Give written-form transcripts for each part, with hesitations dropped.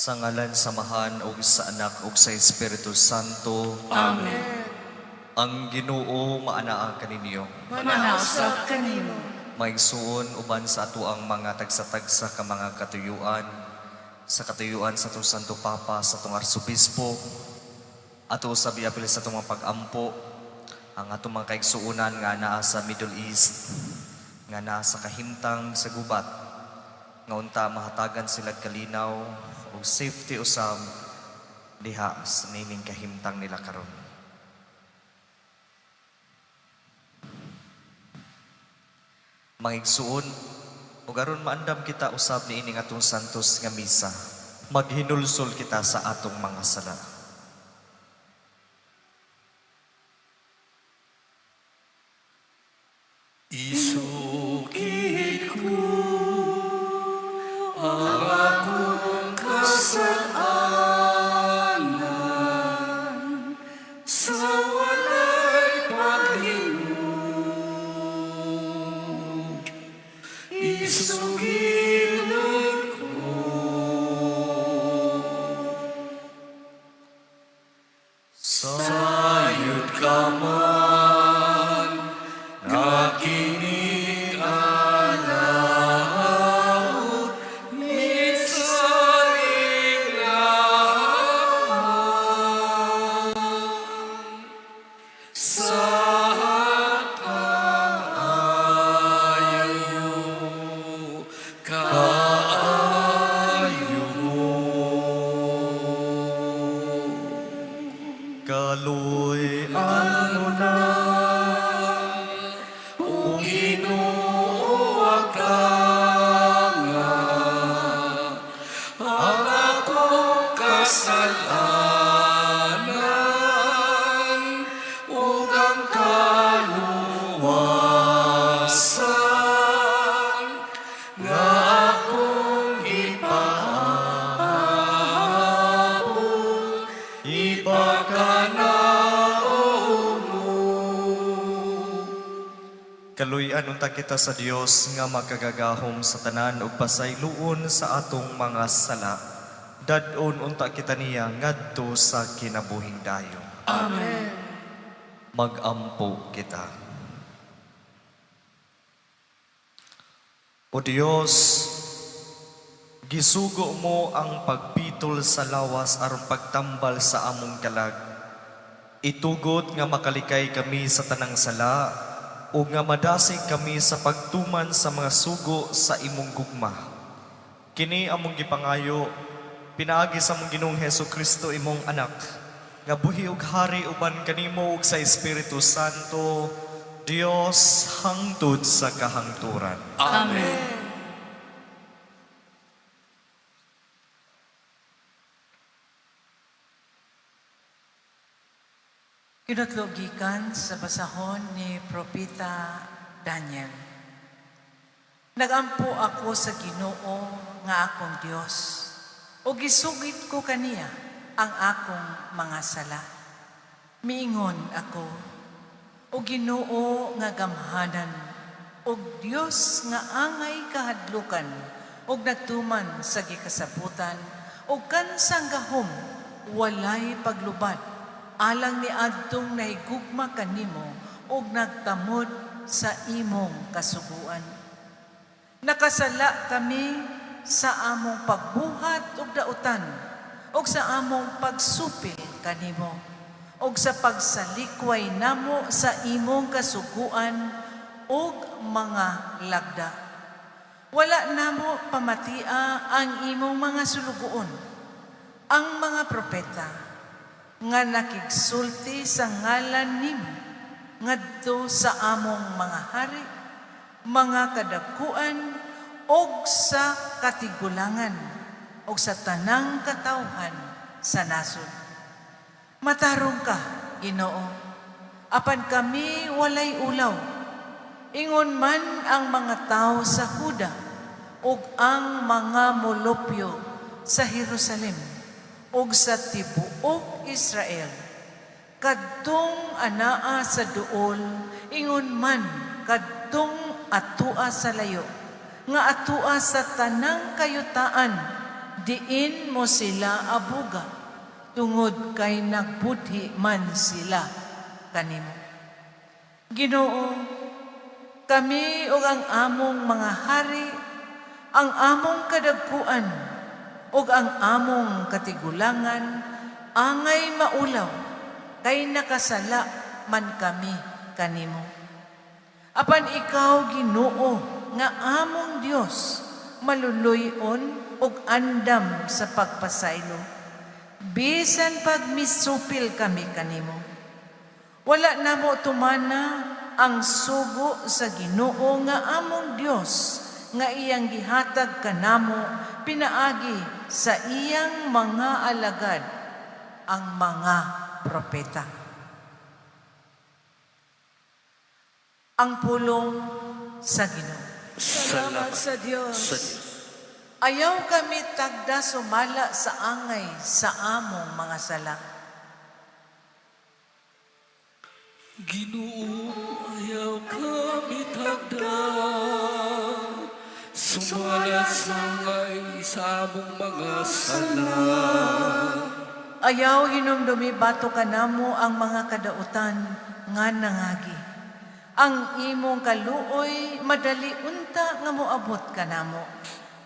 Sa ngalan sa Amahan ug sa Anak ug sa Espiritu Santo. Amen. Ang Ginoo maanaa kaninyo. Maanaa usab kanimo. Maigsuon, uban sa atoang mga tagsa-tagsa ka mga katuyuan, sa katuyuan sa atong Santo Papa, sa atong Arsobispo, ato usab iapil sa atong mga pag-ampo ang atong mga kaigsuonan nga naa sa Middle East, nga naa sa kahimtang sa gubat, nga unta mahatagan sila kalinaw ug safety usab diha sa nining kahimtang nila karon. Mga igsuon, ug aron maandam kita usab niining atong santos nga misa, maghinulsol kita sa atong mga sala. Isugid ko ang akong kasalanan sa walay paglingog. Isugilan ko. Sayod ka man nga kini alaot, misalig lamang sa kaayo, kaayo mo. Kaluy-an mo na, O Ginoo, nga ang akong kasalanan ug ang kaluwasan nga akong gipahabol, ipakanao mo. Kaluy-an unta kita sa Dios nga makagagahom sa tanan ug pasayloon sa atong mga sala. Dad-on unta kita niya ngadto sa kinabuhing dayon. Amen. Magampo kita. O Dios, gisugo mo ang pagpitol sa lawas aron pagtambal sa among kalag. Itugot nga makalikay kami sa tanang sala o nga madasig kami sa pagtuman sa mga sugo sa imong gugma. Kini among gipangayo, pinaagi sa among Ginoong Hesus Kristo, imong anak, nga buhi ug hari uban kanimo ug sa Espiritu Santo, Dios hangtod sa kahangturan. Amen. Kinutlo gikan sa basahon ni Propeta Daniel. Nagampo ako sa Ginoo nga akong Dios, ug gisugid ko kaniya ang akong mga sala. Miingon ako, "O Ginoo nga gamhanan, ug Dios nga angay kahadlukan, ug nagtuman sa gikasabutan, ug kansang gahom walay paglubad, alang ni adtong nahigugma kanimo ug nagtamod sa imong kasuguan. Nakasala kami sa among pagbuhat ug dautan, ug sa among pagsupil kanimo, ug sa pagsalikway namo sa imong kasuguan ug mga lagda. Wala namo pamatia ang imong mga sulugoon, ang mga propeta, nga nakigsulti sa ngalan nimo ngadto sa among mga hari, mga kadakuan, ug sa katigulangan, ug sa tanang katawhan sa nasod. Matarong ka, Ginoo, apan kami walay ulaw. Ingon man ang mga tao sa Huda ug ang mga molupyo sa Jerusalem ug sa tibuok Israel. Kadtong anaa sa duol, ingon man kadtong atua sa layo, nga atua sa tanang kayutaan Diin mo sila abuga, tungod kay nagbudhi man sila kanimo. Ginoo, kami ug ang among mga hari, ang among kadagkuan, ug ang among katigulangan, angay maulaw, kay nakasala man kami kanimo. Apan ikaw, Ginoo, nga among Dios, maluluy-on ug andam sa pagpasaylo. Bisan pag misupil kami kanimo. Wala namo tumana ang sugo sa Ginoo nga among Dios nga iyang gihatag kanamo pinaagi sa iyang mga alagad, ang mga propeta. Ang pulong sa Ginoo. Salamat sa Dios. Sa Diyos. Ayaw kami tagda sumala sa angay sa among mga sala. Ginoo, ayaw kami tagda sumala sa angay sa among mga sala. Ayaw hinumdumi bato kanamo ang mga kadautan nga nangagi. Ang imong kaluoy madali unta nga moabot kanamo,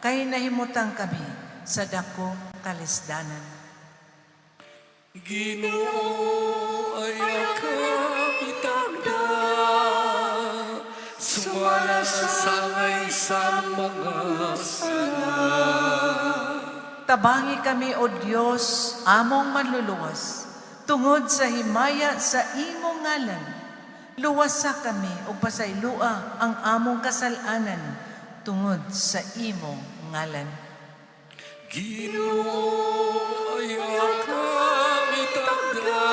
kay nahimutang kami sa dakong kalisdanan. Ginoo, ayaw kami tagda sumala sa angay sa among mga sala. Tabangi kami, O Dios, among manluluwas, tungod sa himaya sa imong ngalan. Luwasa kami ug pasaylua ang among kasal-anan tungod sa imong ngalan. Ginoo, ayaw kami tagda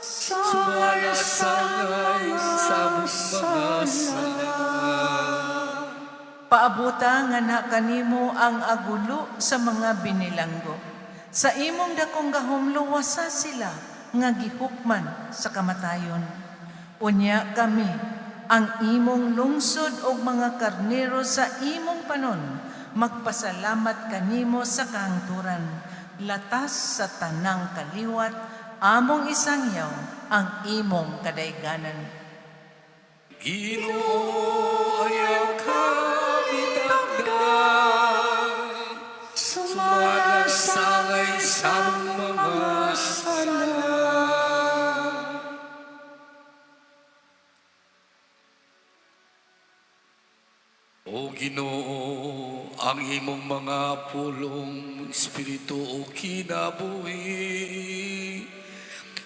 sumala sa angay sa among mga sala. Paabuta nga na kanimo ang agulo sa mga binilanggo. Sa imong dakong gahom luwasa sila nga gihukman sa kamatayon. Unya kami ang imong lungsod og mga karnero sa imong panon, magpasalamat kanimo sa kahangturan. Latas sa tanang kaliwat, among isangyaw ang imong kadayganan. Ginoo, ayaw kami tagda sumala sa angay sa among mga sala. O Ginoo, ang imong mga pulong, espiritu o kinabuhi,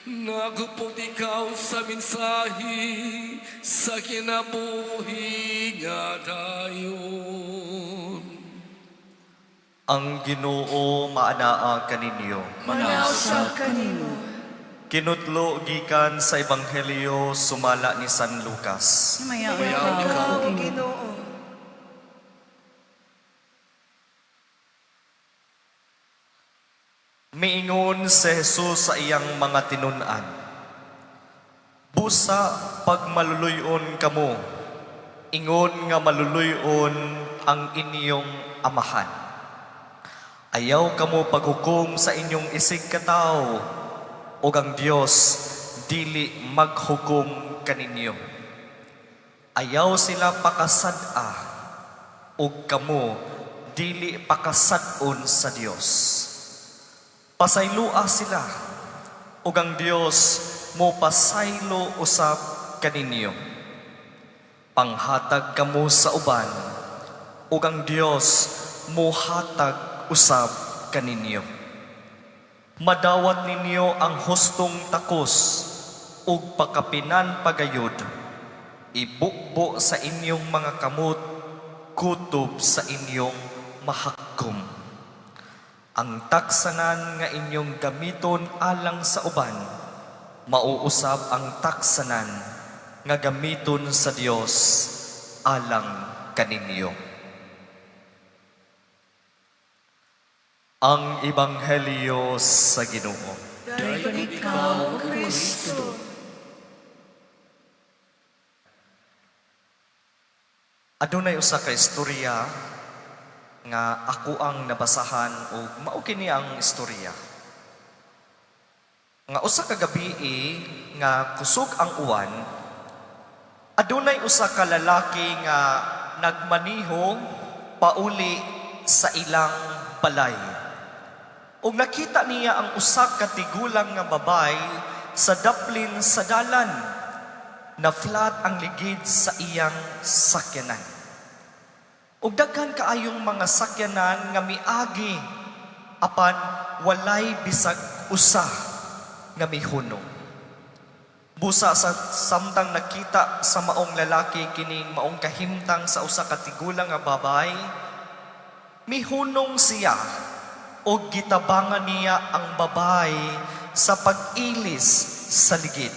nagupot ikaw sa mensahe sa kinabuhi nga dayon. Ang Ginoo maanaa kaninyo. Manausab kanimo. Kinutlo gikan sa Ebanghelyo sumala ni San Lucas. Mayaon ikaw, Ginoo. Miingon si Jesus sa iyang mga tinun-an, "Busa pag maluluy-on kamo, ingon nga maluluy-on ang inyong amahan. Ayaw kamo paghukom sa inyong isig katawo, ug ang Dios dili maghukom kaninyo. Ayaw sila pakasad-a, ug kamo dili pakasad-on sa Dios. Pasaylua sila, ug ang Dios mo pasaylo usab kaninyo. Panghatag kamo sa uban, ug ang Dios mohatag usab kaninyo. Madawat ninyo ang hustong takos ug pakapinan pagayod. Ibukbo sa inyong mga kamot, kutob sa inyong mahakkom. Ang taksanan nga inyong gamiton alang sa uban, mauusab ang taksanan nga gamiton sa Dios alang kaninyo." Ang Ebanghelyo sa Ginoo. Dayon ikaw, Kristo. Adunay usa ka istorya nga ako ang nabasahan ug mao kini ang istorya. Nga usa ka gabii nga kusog ang uwan, adunay usa ka lalaki nga nagmaniho pauli sa ilang balay. Ug nakita niya ang usa ka tigulang nga babay sa daplin sa dalan na flat ang ligid sa iyang sakyanan. Ug daghan kaayong mga sakyanan nga miagi apan walay bisag usa nga mihunong. Busa sa samtang nakita sa maong lalaki kining maong kahimtang sa usa ka tigulang nga babay, mihunong siya og gitabangan niya ang babay sa pag-ilis sa ligid.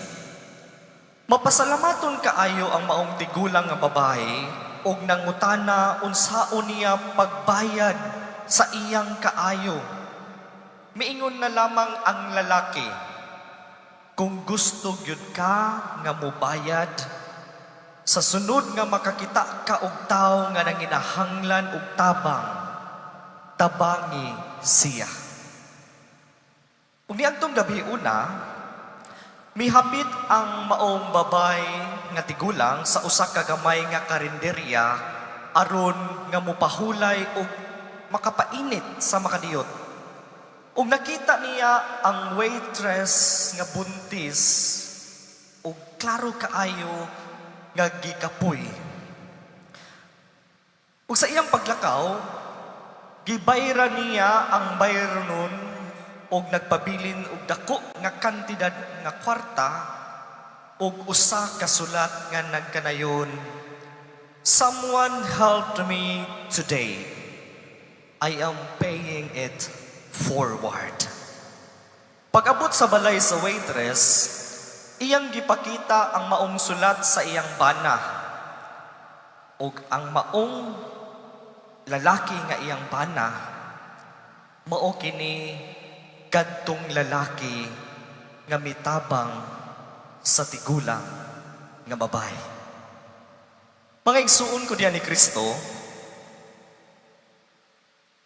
Mapasalamaton kaayo ang maong tigulang nga babae og nangutana unsaon niya pagbayad sa iyang kaayo. Miingon na lamang ang lalaki, "Kung gusto gyud ka nga mobayad, sa sunod nga makakita ka og tawo nga nanginahanglan og tabang, tabangi siya." Ug niadtong gabi una, mihapit ang maong babay nga tigulang sa usa ka gamay nga karinderya aron nga mopahulay og makapainit sa makadiyot. Ug nakita niya ang waitress nga buntis ug klaro kaayo nga gikapoy. Ug sa iyang paglakaw, gibayra niya ang bayronon og nagpabilin og dako nga kantidad nga kwarta ug usa ka sulat nga nagkanayon, "Someone helped me today. I am paying it forward." Pag-abot sa balay sa waitress, iyang gipakita ang maong sulat sa iyang bana. Ug ang maong lalaki nga iyang bana, mao kini kadtong lalaki nga mitabang sa tigulang nga babae. Mga igsuon ko diha ni Kristo,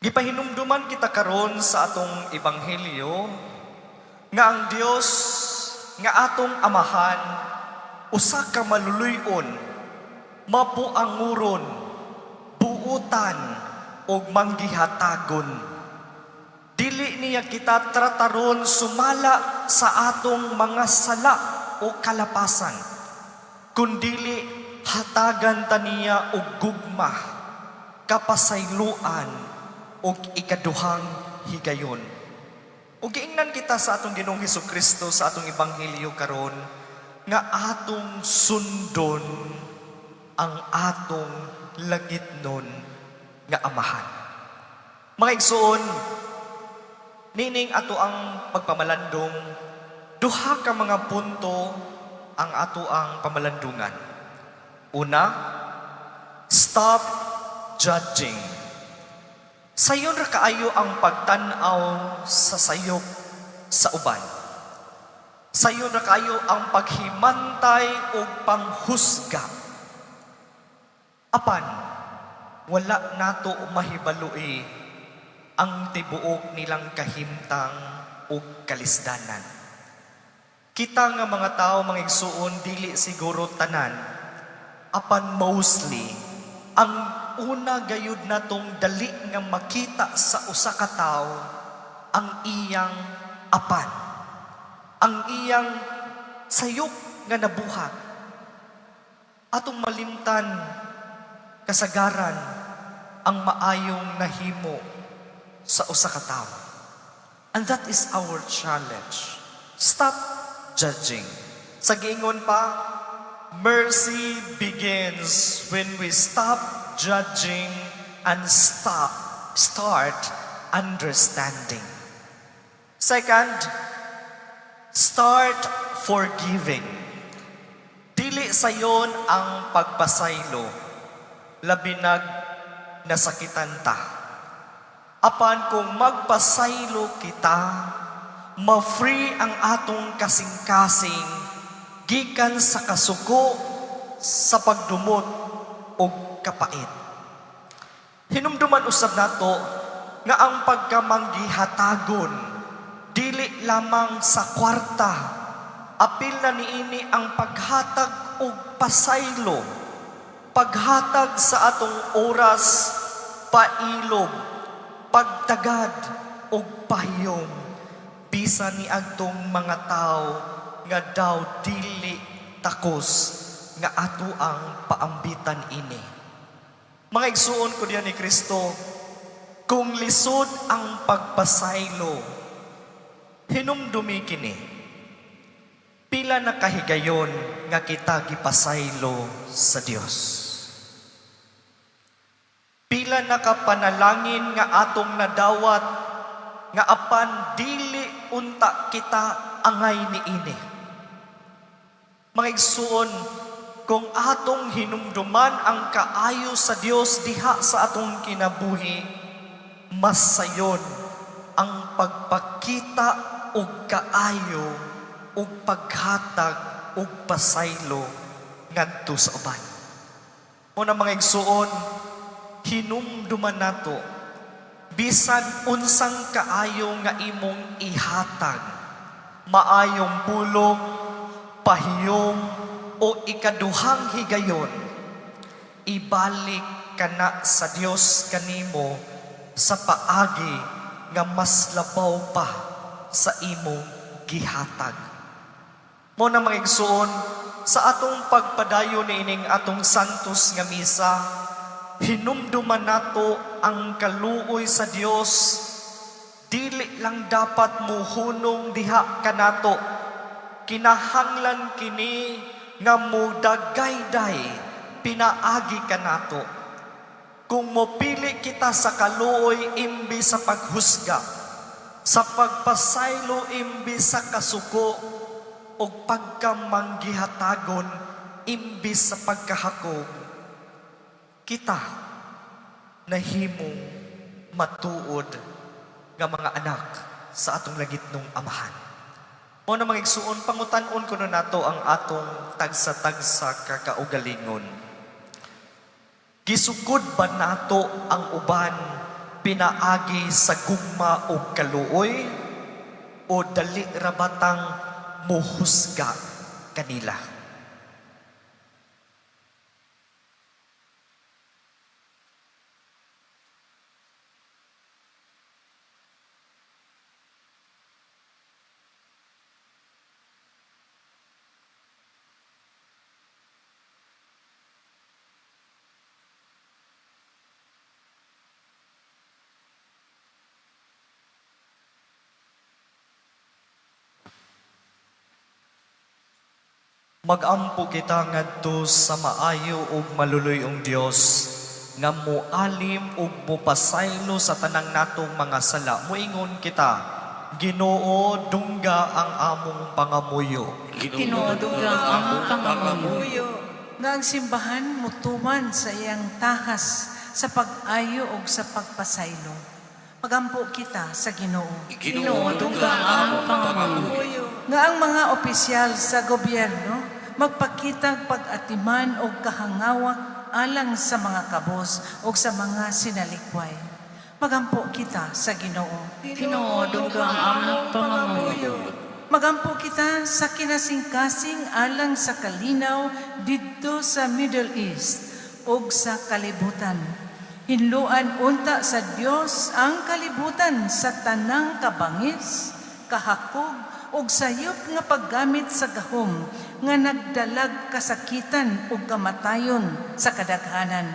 gipahinumduman kita karon sa atong ebanghelyo nga ang Dios nga atong amahan usa ka maluluy-on, mapuanguron, buutan ug manggihatagon. Dili niya kita trataron sumala sa atong mga sala o kalapasan, kundili hatagan ta niya og gugma, kapasayloan ug ikaduhang higayon. Ug giingnan kita sa atong Ginoong Hesus Kristo sa atong ebanghelyo karon nga atong sundon ang atong langitnon nga amahan. Mga igsoon, nining ato ang pagpamalandong, duha ka mga punto ang ato ang pamalandungan. Una, stop judging. Sayon ra kaayo ang pagtan-aw sa sayop sa uban. Sayon ra kaayo ang paghimantay ug panghusga. Apan wala nato mahibaloi ang tibuok nilang kahimtang ug kalisdanan. Kita nga mga tao, mga igsuon, dili siguro tanan, apan mostly, ang una gayud natong dali nga makita sa usa ka tawo ang iyang apan, ang iyang sayop nga nabuhat. Atong malimtan kasagaran ang maayong nahimo sa usa ka tawo. And that is our challenge. Stop judging. Sa giingon pa, mercy begins when we stop judging and start understanding. Second, start forgiving. Dili sayon ang pagpasaylo, labi nag nasakitan ta. Apan kung magpasaylo kita, ma-free ang atong kasing-kasing gikan sa kasuko, sa pagdumot o kapait. Hinumduman usab nato nga ang pagkamanggihatagon dili lamang sa kwarta, apil na niini ang paghatag og pasaylo, paghatag sa atong oras, pailob, pagtagad og pahiyom bisan niadtong mga tao nga daw dili takos nga ato ang paambitan ini. Mga igsuon ko diha ni Kristo, kung lisod ang pagpasaylo, hinumdumi kini. Pila na kahigayon nga kita gipasaylo sa Dios. Pila na kapanalangin nga atong nadawat nga apan dili unta kita angay niini. Mga igsuon, kung atong hinumduman ang kaayo sa Dios diha sa atong kinabuhi, mas sayon ang pagpakita og kaayo ug paghatag og pasaylo ngadto sa uban. Una, mga igsuon, hinumduman nato, bisan unsang kaayo nga imong ihatag, maayong pulong, pahiyom o ikaduhang higayon, ibalik kana sa Dios kanimo sa paagi nga mas labaw pa sa imong gihatag. Mao na, mga igsuon, sa atong pagpadayon niining atong Santos nga Misa, hinumduman nato ang kaluoy sa Dios dili lang dapat muhunong diha kanato. Kinahanglan kini nga mudagayday pinaagi kanato. Kung mopili kita sa kaluoy imbi sa paghusga, sa pagpasaylo imbi sa kasuko, o pagkamanggihatagon imbis sa pagkahakog, kita nahimong matuod nga mga anak sa atong langitnong Amahan. Mao na, mga igsuon, pangutan-on kuno nato ang atong tagsa-tagsa kakaugalingon. Gisukod ba nato ang uban pinaagi sa gugma o kaluoy o dali ra batang muhusga kanila? Magampo kita ngadto sa maayo ug maluluy-ong Dios nga moalim ug mopasaylo sa tanang natong mga sala. Moingon kita, Ginoo, dungga ang among pangamuyo. Ginoo, dungga ang among pangamuyo. Nga ang simbahan mutuman sa iyang tahas sa pag-ayo ug sa pagpasaylo. Magampo kita sa Ginoo. Ginoo, dungga ang among pangamuyo. Nga ang mga opisyal sa gobyerno magpakitag pag-atiman og kahangawak alang sa mga kabos ug sa mga sinalikway. Magampo kita sa Ginoo. Ginoo, dungga ang among pangamuyo. Magampo kita sa kinasingkasing alang sa kalinaw didto sa Middle East ug sa kalibutan. Hinluan unta sa Dios ang kalibutan sa tanang kabangis, kahakog ug sayop nga paggamit sa gahom nga nagdalag kasakitan ug kamatayon sa kadaghanan.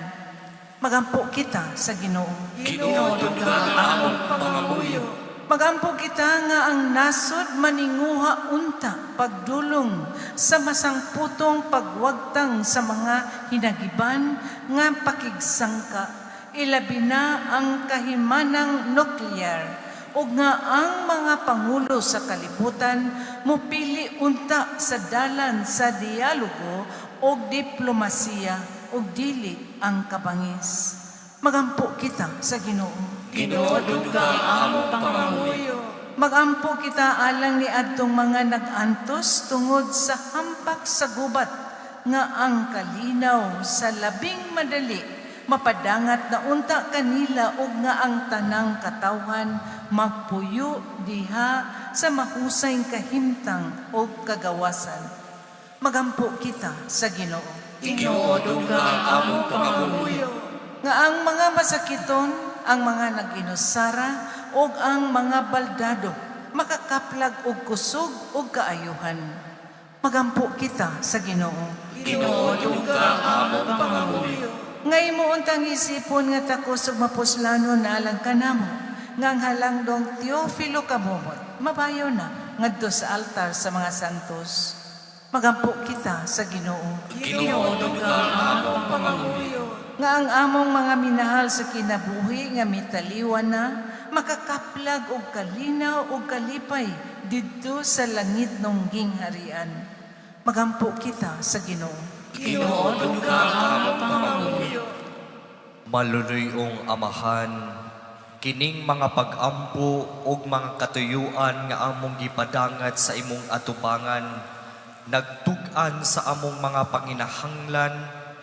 Magampo kita sa Ginoo. Ginoo, dungga ang among pangamuyo. Magampo kita nga ang nasod maninguha unta pagdulong sa masangputong pagwagtang sa mga hinagiban nga pakigsangka, ilabi na ang kahimanang nuklear, ug nga ang mga pangulo sa kalibutan mupili unta sa dalan sa dialogo ug diplomasiya ug dili ang kabangis. Magampo kita sa Ginoo. Ginoo, dungga ang among pangamuyo. Magampo kita alang ni adtong mga nag-antos tungod sa hampak sa gubat nga ang kalinaw sa labing madali Mapadangat na unta kanila ug nga ang tanang katawhan magpuyo diha sa mahusay kahimtang ug kagawasan. Magampo kita sa Ginoo. Ginoo, dungga ang among pangamuyo. Nga ang mga masakiton, ang mga nag-inusara ug ang mga baldado makakaplag og kusog ug kaayuhan. Magampo kita sa Ginoo. Ginoo, dungga ang among pangamuyo. Nga imo untang isipon nga takos ug mapuslanon na alang kanamo, nga ang halangdong Teofilo Camomot, mabayo na ngadto sa altar sa mga santos. Magampo kita sa Ginoo. Ginoo, dungga ang among pangamuyo. Nga ang among mga minahal sa kinabuhi nga mitaliwan na, makakaplag og kalinaw og kalipay didto sa langitnong gingharian. Magampo kita sa Ginoo. Ginoo, dungga ang among pangamuyo. Maluluyong Amahan, kining mga pag-ampo ug mga katuyuan nga among gipadangat sa imong atubangan, nagtug-an sa among mga panginahanglan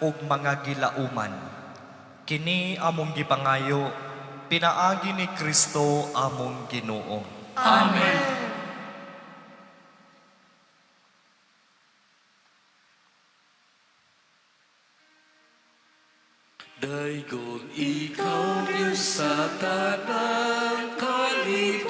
ug mga gilauman. Kini among gipangayo, pinaagi ni Kristo among Ginoo. Amen. Daygon ikaw, Diyos, sa tanang kalibutan,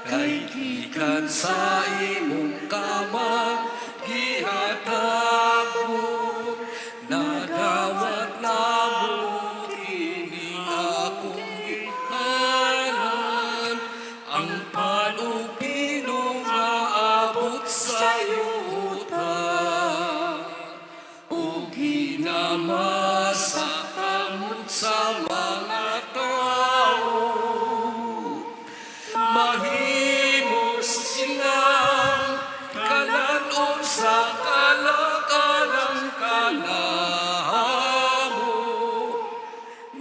kay gikan sa imong kamang gihatag mo, nadawat namo kini akong ginikanan, ang pan ug pino nga abot sa yuta ug ginamasa kamot sa mga tao. Mahimo silang kalan-on sa kalakalang kanamo.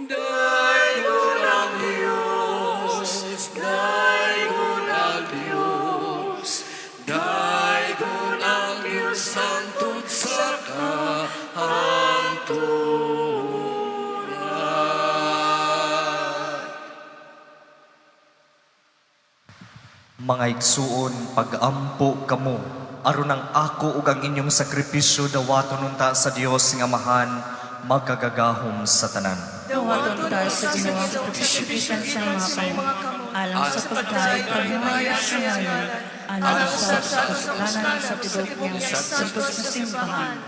Daygon ang Diyos, daygon ang Diyos, daygon ang Diyos hangtod sa kahangturan. Mga igsuon, pag-ampo kamo, aron ang ako ug ang inyong sakripisyo dawaton unta sa Dios nga Amahan, makagagahom sa tanan. Dawaton ta sa Ginoo ang sakripisyo sa mga kamot, alang sa pagdayeg paghimaya sa ngalan, alang usab sa kapuslanan sa tibuok niyang santos nga simbahan.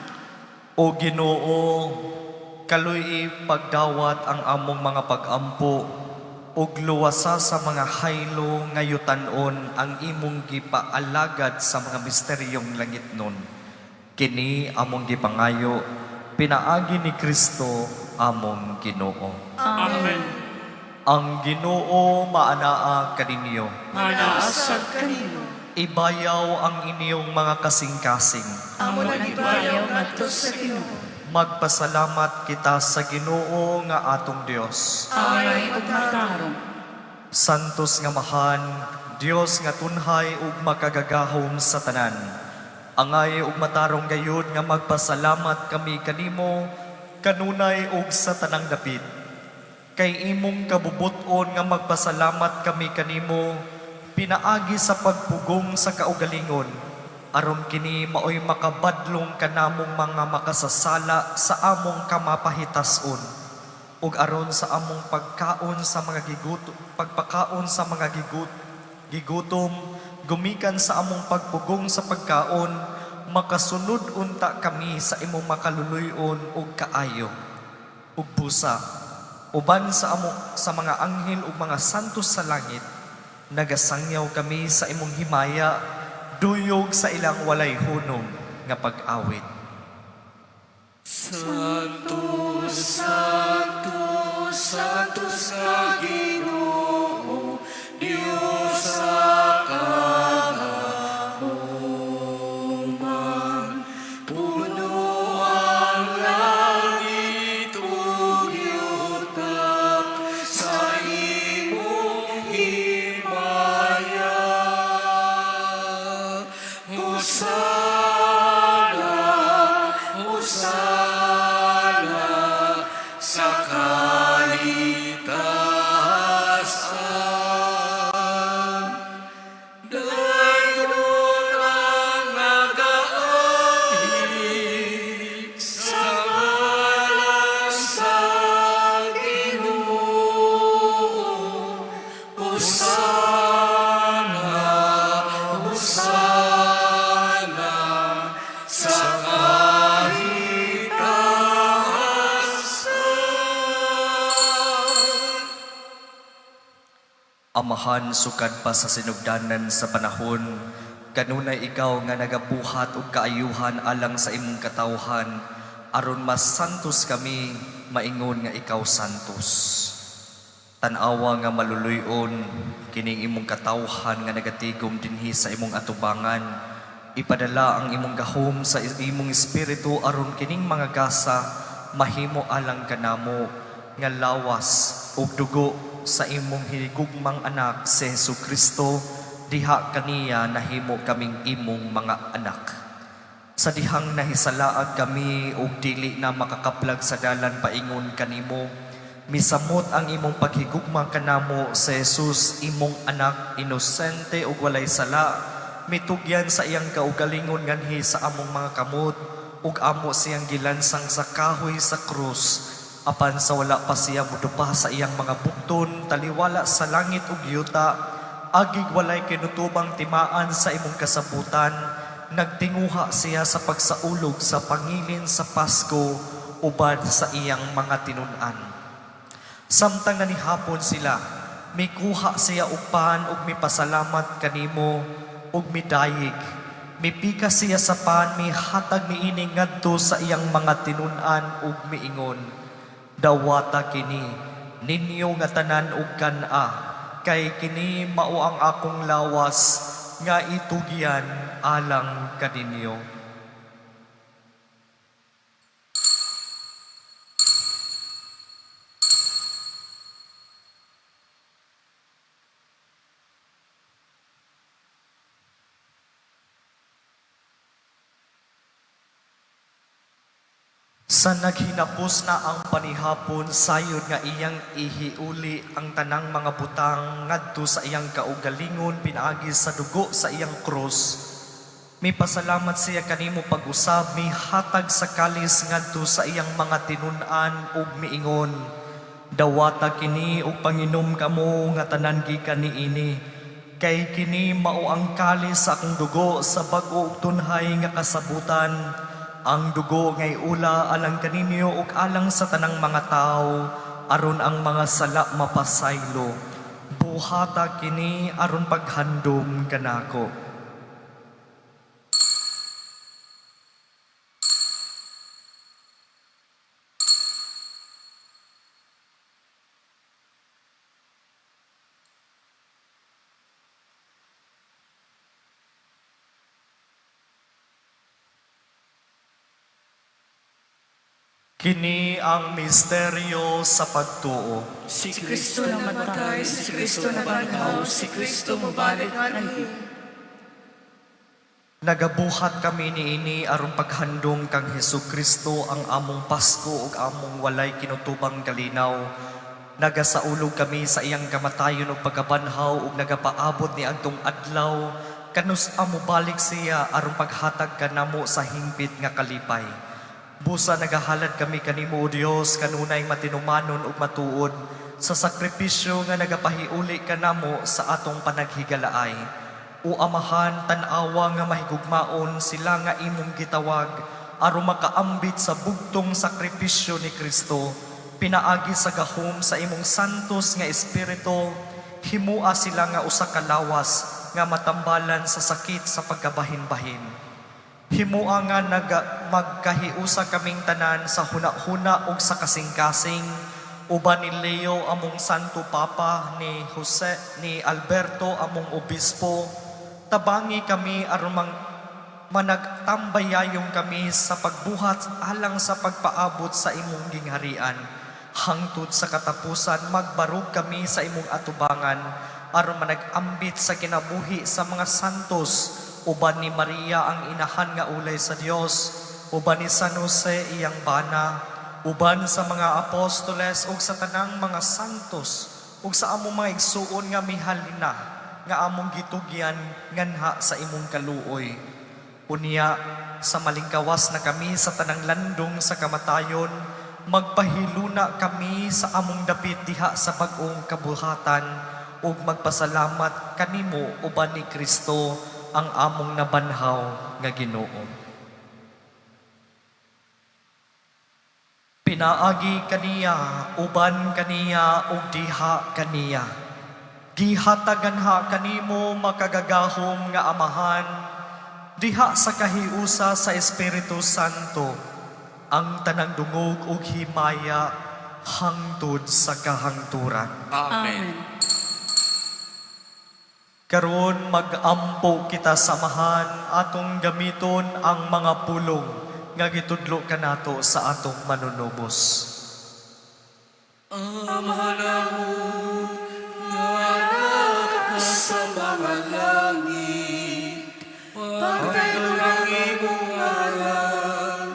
O Ginoo, kaluy pagdawat ang among mga pag-ampo ug luwasa sa mga haylo nga yutan-on ang imong gipaalagad sa mga misteryong langitnon. Kini among gipangayo, pinaagi ni Kristo among Ginoo. Amen. Ang Ginoo maanaa kaninyo. Maanaa sad kanimo. Ibayaw ang inyong mga kasing-kasing. Amo nang gibayaw ngadto sa Ginoo. Magpasalamat kita sa Ginoo nga atong Dios. Angay ug matarong. Santos nga Amahan, Dios nga tunhay ug makagagahom sa tanan. Angay ug matarong gayud nga magpasalamat kami kanimo kanunay ug sa tanang dapit. Kay imong kabubut-on nga magpasalamat kami kanimo pinaagi sa pagpugong sa kaugalingon, aron kini maoy makabadlong kanamong mga makasasala sa among kamapahitason ug aron sa among pagkaon sa mga giguto, pagpakaon sa mga gigutom, gumikan sa among pagpugong sa pagkaon, makasunod unta kami sa imong makaluluy-on ug kaayo ug busa uban sa amo sa mga anghel ug mga santos sa langit, nagasangyaw kami sa imong himaya duyog sa ilang walay hunong nga pag-awit. Santo, Santo, Santo sa Ginoo, Diyos sa kagahuman. Puno ang langit ug yuta sa imong himaya. Hosana, Hosana. Amahan, sukad pa sa sinugdanan sa panahon, kanunay ikaw nga nagabuhat og kaayuhan alang sa imong katawhan, aron mas santos kami, maingon nga ikaw santos. Tan-awa nga maluluy-on kining imong katawhan nga nagatigom dinhi sa imong atubangan. Ipadala ang imong gahom sa imong espiritu aron kining mga gasa mahimo alang kanamo nga lawas ug dugo sa imong hinigugmang anak si Hesus Kristo, diha kaniya nahimo kaming imong mga anak. Sa dihang nahisalaag kami ug dili na makakaplag sa dalan paingon kanimo, misamot ang imong paghigugma kanamo sa Jesus, imong anak, inosente ug walay sala, mitugyan sa iyang kaugalingon nganhi sa among mga kamot ug amo siyang gilansang sa kahoy sa krus. Apan sa wala pa siya modupa sa iyang mga bukton, taliwala sa langit ug yuta, agig walay kinutubang timaan sa imong kasabutan, nagtinguha siya sa pagsaulog sa pangilin sa Pasko uban sa iyang mga tinun-an. Samtang nanihapon sila, mikuha siya og pan ug mipasalamat kanimo ug midayig. Mipikas siya sa pan, mihatag niini ngadto sa iyang mga tinun-an ug miingon, "Dawata kini ninyo nga tanan ug kan-a, kay kini mao ang akong lawas nga itugyan alang kaninyo." Sa naghinapos na ang panihapon, sayod nga iyang ihiuli ang tanang mga butang ngadto sa iyang kaugalingon pinaagi sa dugo sa iyang krus, mipasalamat siya kanimo pag-usab, mihatag sa kalis ngadto sa iyang mga tinun-an ug miingon, "Dawata kini ug panginom kamo nga tanan gikan niini, kay kini mao ang kalis sa akong dugo sa bag-o ug tunhay nga kasabutan, ang dugo ngay ula alang kaninyo ug alang sa tanang mga tawo aron ang mga sala mapasaylo. Buhata kini aron paghandom kanako." Kini ang misteryo sa pagtuo. Si Si Kristo namatay, si Kristo nabanhaw, si Kristo mobalik nganhi. Nagabuhat kami niini aron paghandom kang Hesus Kristo, ang among Pasko ug among walay kinutubang kalinaw. Nagasaulog kami sa iyang kamatayon ug pagkabanhaw ug nagapaabot ni adtong adlaw kanus-a mobalik siya aron paghatag kanamo sa hingpit nga kalipay. Busa nagahalad kami kanimo, O Dios, kanunay matinumanon ug matuod sa sakripisyo nga nagapahiuli kanamo sa atong panaghigalaay. O Amahan, tan-awa nga mahigugmaon sila nga imong gitawag aron makaambit sa bugtong sakripisyo ni Kristo. Pinaagi sa gahom sa imong santos nga Espiritu, himua sila nga usa ka lawas nga matambalan sa sakit sa pagkabahin-bahin. Himua nga magkahiusa kaming tanan sa huna-huna ug sa kasing-kasing, uban ni Leo among Santo Papa, ni Jose, ni Alberto among Obispo. Tabangi kami aron managtambayayong kami sa pagbuhat alang sa pagpaabot sa imong gingharian. Hangtod sa katapusan, magbarog kami sa imong atubangan aron manag-ambit sa kinabuhi sa mga santos, uban ni Maria ang inahan nga ulay sa Dios, uban ni San Jose iyang bana, uban sa mga apostoles ug sa tanang mga santos, ug sa among mga igsuon nga mihalina nga among gitugyan nganha sa imong kaluoy. Unya, sa malingkawas na kami sa tanang landong sa kamatayon, magpahiluna kami sa among dapit diha sa bag-ong kabuhatan ug magpasalamat kanimo uban ni Kristo ang among nabanhaw nga Ginoo. Pinaagi kaniya, uban kaniya, ug diha kaniya. Gihatagan ha kanimo, makagagahom nga Amahan, diha sa kahiusa sa Espiritu Santo, ang tanang dungog ug himaya hangtod sa kahangturan. Amen. Karon, mag-ampo kita sa Amahan, atong gamiton ang mga pulong nga gitudlo kanato sa atong Manunubos. Ama namon nga nasa mga langit, pagdayon ang imong ngalan,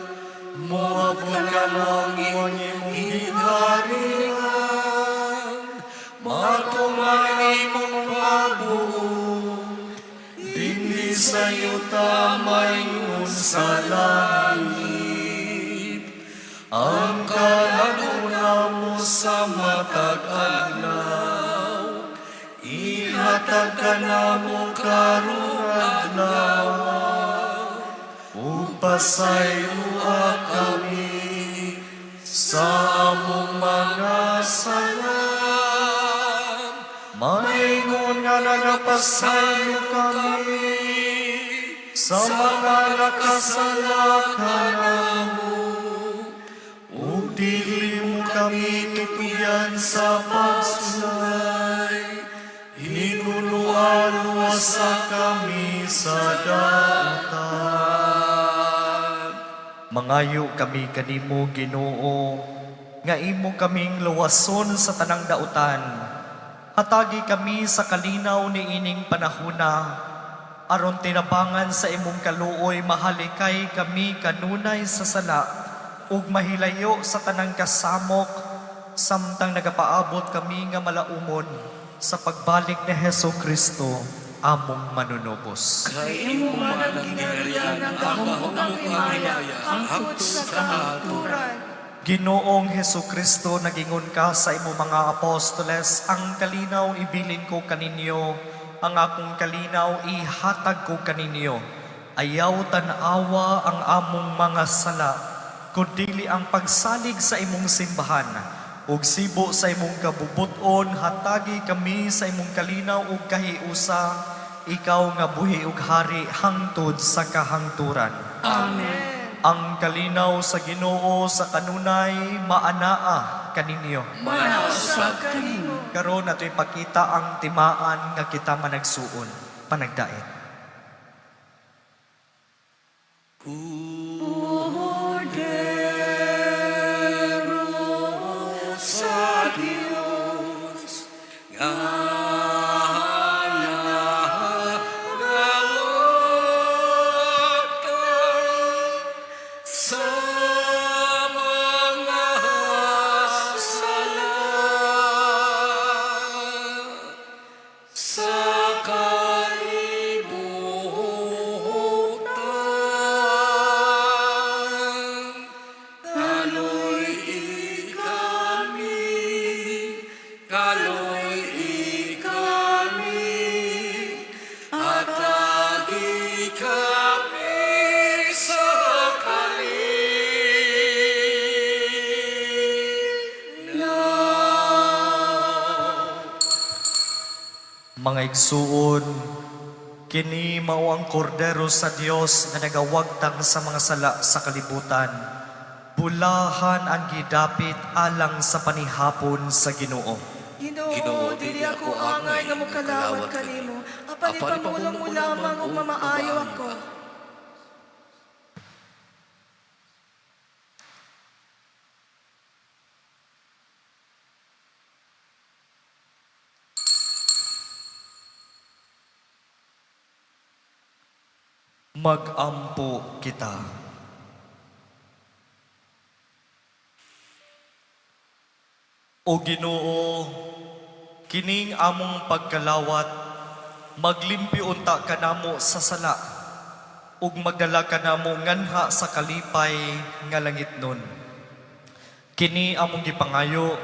moabot kamo ang imong gingharian, matuman ang imong pagbuot, dinhi sa yuta maingon sa langit. Ang kalan-on namo sa matag adlaw, ihatag kanamo karong adlaw, ug pasayloa kami sa among mga sala, maingon nga nagapasaylo kami sa mga nakasala kanamo. Ug dili mo kami tukuyan sa pagsulay, hinuluan sa kami sa dautan. Mangayo kami kanimo, Ginoo, nga imo kaming luwason sa tanang dautan. Hatagi kami sa kalinaw ni ining panahuna, aron tinabangan sa imong kaluoy mahalikay kami kanunay sa sala ug mahilayo sa tanang kasamok samtang nagapaabot kami nga malaumon sa pagbalik ni Heso Kristo, among Manunubos. Kay imo man ang gingharian, ang gahom ug ang himaya hangtod sa kahangturan. Ginoong Heso Kristo, nagingon ka sa imong mga apostoles, "Ang kalinaw ibilin ko kaninyo, ang akong kalinaw ihatag ko kaninyo. Ayaw tan-awa ang among mga sala, kundili ang pagsalig sa imong simbahan. Ug sibo sa imong kabubuton, hatagi kami sa imong kalinaw ug kahiusa, ikaw nga buhi ug hari hangtod sa kahangturan." Amen. Ang kalinaw sa Ginoo sa kanunay maanaa kaninyo. Manausab kanimo. Karon ato ipakita ang timaan nga kita managsuon, panagdait. Kordero sa Diyos, nga nangawat sa mga sala sa kalibutan. Kaloy kami, kaloy kami, atagi kami sa kalinaw. Mga igsuon, kini mao ang kordero sa Dios nga nagawagtang sa mga sala sa kalibutan. Bulahan ang gidapit alang sa panihapon sa Ginoo. Ginoo, Ginoo, dili ako angay nga mokalawat kanimo. Apan ipamulong mo lamang ug mamaayo ako. Magampo kita. O Ginoo, kining among pagkalawat, maglimpi unta kanamo sa sala, ug magdala kanamo nganha sa kalipay nga langit nun. Kini among gipangayo,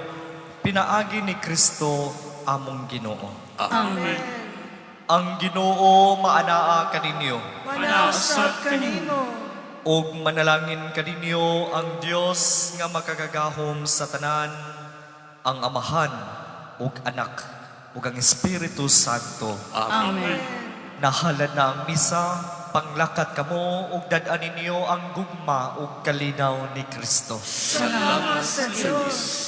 pinaagi ni Kristo among Ginoo. Amen. Ang Ginoo maanaa kaninyo. Manausab kanimo. Ug manalangin kaninyo ang Dios nga makagagahom sa tanan, ang Amahan ug Anak ug ang Espiritu Santo. Amen. Nahalad na ang misa, panglakat kamo ug dad-an ninyo ang gugma ug kalinaw ni Kristo. Salamat sa Dios.